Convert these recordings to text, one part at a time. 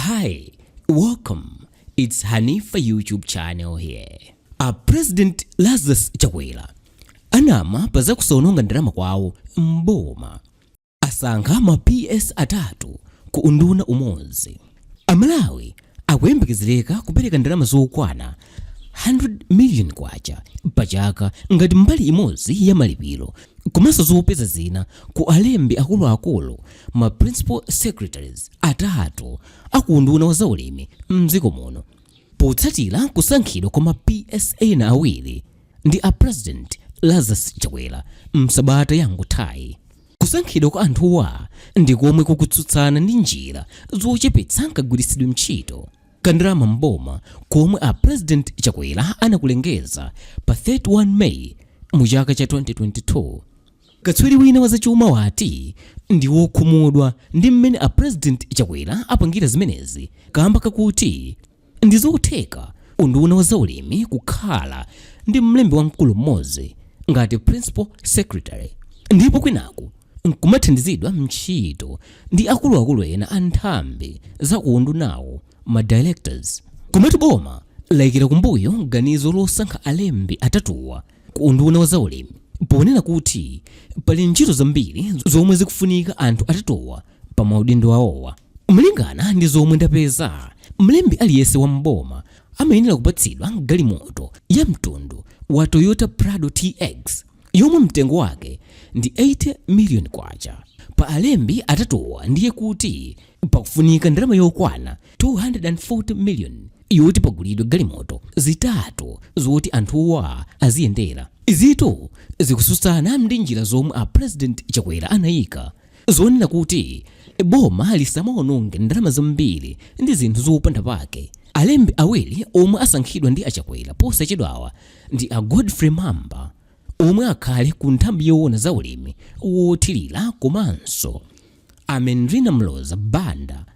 Hi, welcome. It's Hanifa YouTube channel here. A President Lazarus Chakwera anama pa zakusaononga ndalama kwawo m'boma. Asankha ma PS atatu ku unduna umodzi. Amalawi akuyembekezereka kupereka ndalama zokwana 100 million kwacha pa chaka ngati mbali imodzi ya malipiro komanso zopeza zina ku alembi akuluakulu, ma principal secretaries atatu aku unduna wa zaulimi mdziko muno, potsatira kusankhidwa kwa ma PS ena awiri ndi a President Lazarus Chakwera msabata yangothayi. Kusankhidwa kwa anthuwa ndi komwe kukutsutsana ndi njira zochepetsa kagwiritsidwe ntchito ka ndalama m'boma komwe a President Chakwera anakulengeza pa 31 May mu chaka cha 2022. Katswiri wina wa zachuma wati ndi wokhumudwa ndi mmene a President Chakwera apangira zimenezi, kamba kakuti ndi zotheka unduna wa zaulimi kukhala ndi mlembi wamkulu mmodzi ngati principal secretary, ndipo kwinaku nkumathandizidwa ntchito ndi akuluakulu ena a nthambi za ku undunawo, ma directors. Komatu boma layikira kumbuyo ganizo losankha alembi atatuwa ku unduna wa zaulimi, ponena kuti pali ntchito zambiri zomwe zikufunika anthu atatuwa pa maudindo awowa. Mlingana ndi zomwe ndapeza, mlembi aliyense wa mboma amayenera kupatsidwa galimoto ya mtundu wa Toyota Prado TX yomwe mtengo wake ndi 80 million kwacha. Pa alembi atatuwa ndiye kuti pakufunika ndalama yokwana 240 million yoti pagulidwe galimoto zitatu zoti anthuwa aziyendera. Izitu zikususana ndi njira zomwe a President Chakwera anayika zonena kuti boma lisamaononge ndalama zambiri ndi zinthu zopanda pake. Alembi awiri omwe asankhidwa ndi aChakwera posachedwawa ndi a Godfrey Mamba, omwe akhale ku nthambi yoona za ulimi wothirira, komanso a Mendrina Mloza Banda,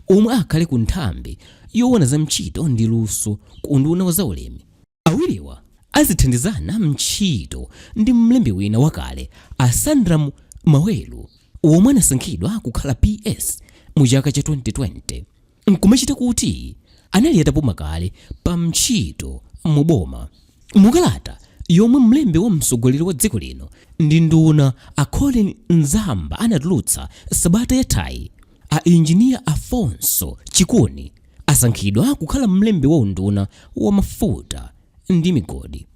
omwe akhale ku nthambi yoona za ntchito ndi luso ku unduna wa zaulimi. Awiriwa azithandizana ntchito ndi mlembi wina wakale, a Sandram Mawelu, omwe anasankhidwa kukhala PS mu chaka cha 2020, nkumachita kuti anali atapuma kale pa ntchito mu boma. Mukalata yomwe mlembi wa mtsogoleri wa dziko lino ndi nduna, a Colin Nzamba, anatulutsa sabata yathayi, a Engineer Afonso Chikuni asankhidwa kukhala mlembi wa unduna wa mafuta ndi migodi.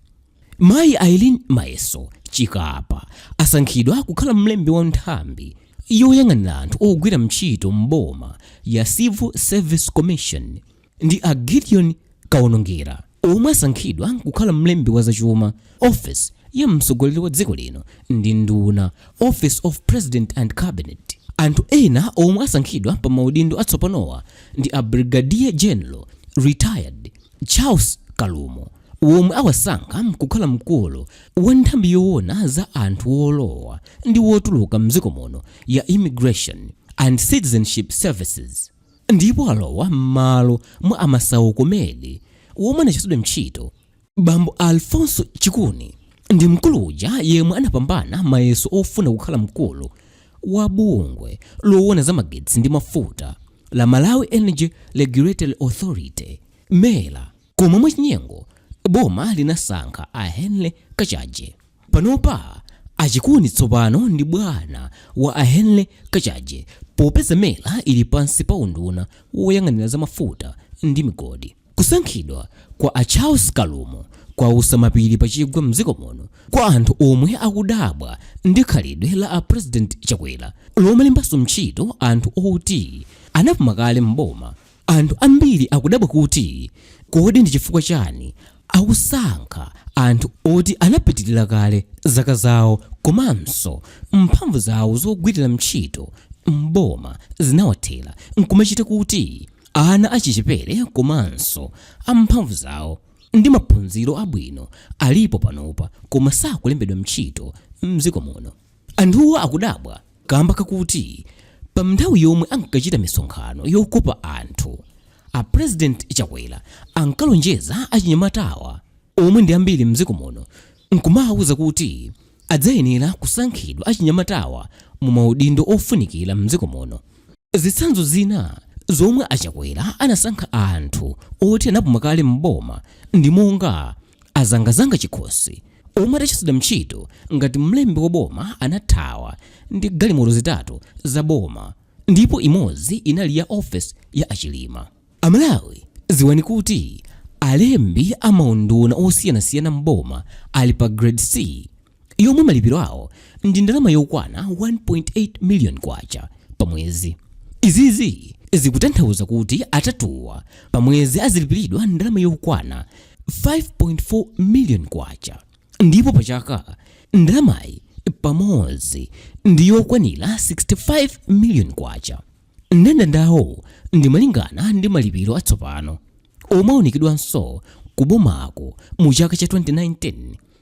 Mayi Aileen Mayeso Chikapa asankhidwa kukhala mlembi wa nthambi yoyang'anira anthu ogwira ntchito m'boma ya Civil Service Commission, ndi a Gideon Kaonongera, omwe asankhidwa kukhala mlembi wa zachuma, office ya mtsogoleri wa dziko lino ndi nduna, Office of President and Cabinet. Anthu ena omwe asankhidwa pa maudindo atsopanowa ndi a Brigadier General retired Charles Kalumo, womwe awasankha kukhala mkulu wa nthambi yoona za anthu wolowa ndi wotuluka mdziko muno ya Immigration and Citizenship Services, ndipo alowa m'malo mwa a Masauko Meli, womwe anachotsedwa ntchito. Bambo Alfonso Chikuni ndi mkulu uja yemwe anapambana mayeso ofuna kukhala mkulu wa bungwe loona za magetsi ndi mafuta la Malawi Energy Regulatory Authority, MERA, koma mwachinyengo boma linasankha a Henry Kachaje. Panopa aChikuni tsopano ndi bwana wa a Henry Kachaje, popeza MERA ili pansi pa unduna woyang'anira za mafuta ndi migodi. Kusankhidwa kwa a Charles Kalumo kwausa mapiri pachigwa mdziko muno kwa anthu omwe akudabwa ndi khalidwe la a President Chakwera lomalembanso ntchito anthu oti anapuma kale m'boma. Anthu ambiri akudabwa kuti kodi ndi chifukwa chani akusankha anthu oti anapitirira kale zaka zawo komanso mphamvu zawo zogwirira ntchito m'boma zinawathera, nkumachita kuti ana achichepere komanso amphamvu zawo ndi maphunziro abwino alipo panopa koma sakulembedwa ntchito mdziko muno? Anthuwa akudabwa kamba kakuti pa nthawi yomwe ankachita misonkhano yokopa anthu, a President Chakwera ankalonjeza achinyamatawa, omwe ndi ambiri mdziko muno, nkumawuza kuti adzayenera kusankhidwa achinyamatawa mu maudindo ofunikira mdziko muno. Zitsanzo zina zomwe a Chakwera anasankha anthu oti anapuma kale m'boma ndi monga a Zangazanga Chikhosi omwe atachotsedwa ntchito ngati mlembi wa boma anathawa ndi galimoto zitatu za boma ndipo imodzi inali ya office ya a Chilima. Amalawi dziwani kuti alembi a maunduna osiyanasiyana m'boma ali pa grade C yomwe malipiro awo ndi ndalama yokwana 1.8 million kwacha pa mwezi. Izizi zikutanthauza kuti atatuwa pa mwezi azilipiridwa ndalama yokwana 5.4 million kwacha ndipo pa chaka ndalamayi pamodzi ndi yokwanira 65 million kwacha. Mndandandawo ndi malingana ndi malipiro atsopano omwe aunikidwanso ku bomako mu chaka cha 2019.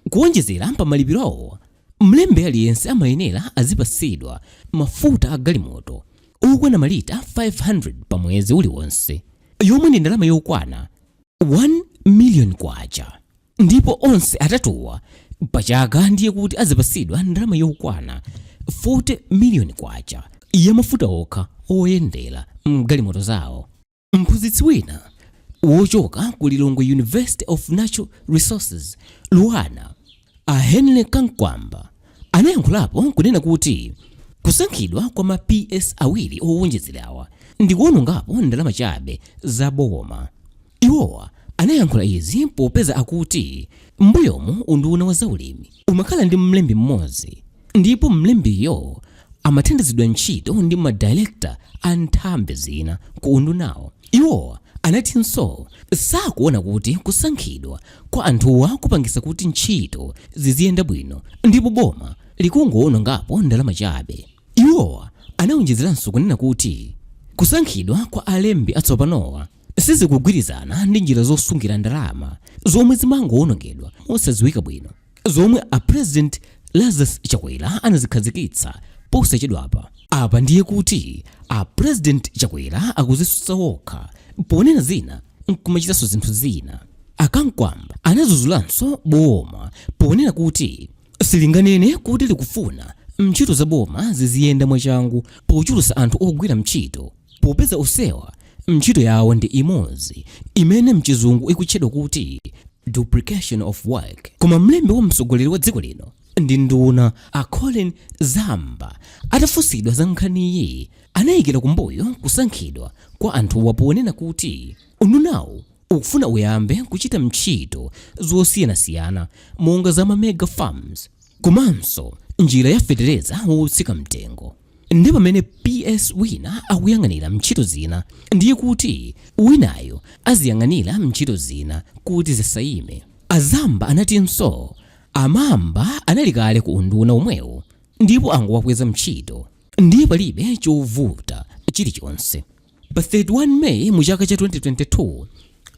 Kuonjezera pa malipirowo, mlembi aliyense amayenera azipatsidwa mafuta a galimoto okwana malita 500 pa mwezi uliwonse, yomwe ndi ndalama yokwana 1 million kwacha. Ndipo onse atatuwa pa chaka ndiye kuti azipatsidwa ndalama yokwana 40 million kwacha ya mafuta okha oyendera m'galimoto zawo. Mphunzitsi wina wochoka ku Lilongwe University of Natural Resources, LUANAR, a Henry Kamkwamba anayankhulapo kunena kuti kusankhidwa kwa ma PS awiri owonjezerawa ndi kuonongapo ndalama chabe za boma. Iwowa anayankhula izi popeza akuti m'mbuyomu unduna wa zaulimi umakhala ndi mlembi mmodzi ndipo mlembiyo amathandizidwa ntchito ndi ma director a nthambi zina ku undunawo. Iwowa anatinso sakuona kuti kusankhidwa kwa anthuwa kupangisa kuti ntchito ziziyenda bwino ndipo boma likungoonongapo ndalama chabe. Iwowa anaonjezeranso kunena kuti kusankhidwa kwa alembi atsopanowa sizikugwirizana ndi njira zosungira ndalama zomwe zimangoonongedwa mosadziwika bwino zomwe a President Lazarus Chakwera anazikhazikitsa posachedwapa. Apa ndiye kuti a President Chakwera akuzitsutsa okha ponena zina nkumachitanso zinthu zina. A Kamkwamba anadzuzulanso boma ponena kuti silinganene kuti likufuna ntchito za boma ziziyenda mwachangu pochulutsa anthu ogwira ntchito popeza onsewa ntchito yawo ndi imodzi imene mchizungu ikutchedwa kuti duplication of work. Koma mlembi wa mtsogoleri wa dziko lino ndi nduna a Colleen Zamba atafunsidwa za nkhaniyi anayikira kumbuyo kusankhidwa kwa anthuwa ponena kuti undunawu ukufuna uyambe kuchita ntchito zosiyanasiyana monga za ma mega farms komanso njira ya fetereza wotsika mtengo. Ndi pamene PS wina akuyang'anira ntchito zina ndiye kuti winayo aziyang'anira ntchito zina kuti zisayime. A Zamba anatinso a Mamba anali kale ku unduna omwewo ndipo angowakweza ntchito ndiye palibe chovuta chilichonse. Pa 31 May mu chaka cha 2022,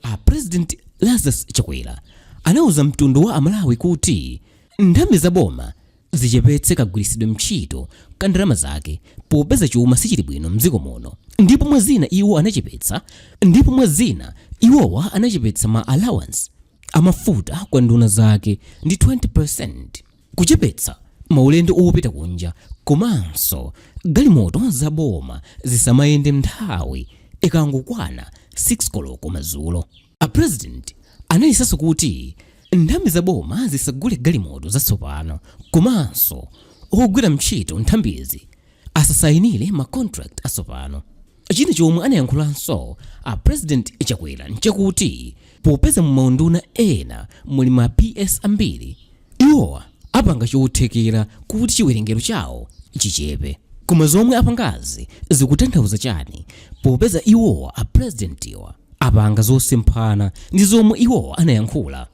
a President Lazarus Chakwera anauza mtundu wa Amalawi kuti nthambi za boma zichepetse kagwiritsidwe ntchito ka ndalama zake popeza chuma sichili bwino mdziko muno ndipo mwa zina iwo anachepetsa ndipo mwa zina iwowa anachepetsa ma allowance amafuta kwa nduna zake ndi 20%, kuchepetsa maulendo opita kunja komanso galimoto za boma zisamayende nthawi ikangokwana 6 koloko madzulo. A President anayesanso kuti nthambi za boma zisagule galimoto zatsopano komanso ogwira ntchito nthambizi asasayinire ma contract atsopano. China chomwe anayankhulanso a President Chakwera nchakuti popeza mu maunduna ena muli ma PS ambiri, iwowa apanga chothekera kuti chiwerengero chawo chichepe. Koma zomwe apangazi zikutanthauza chani popeza iwowa a Presidentiwa apanga zosemphana ndi zomwe iwowa anayankhula?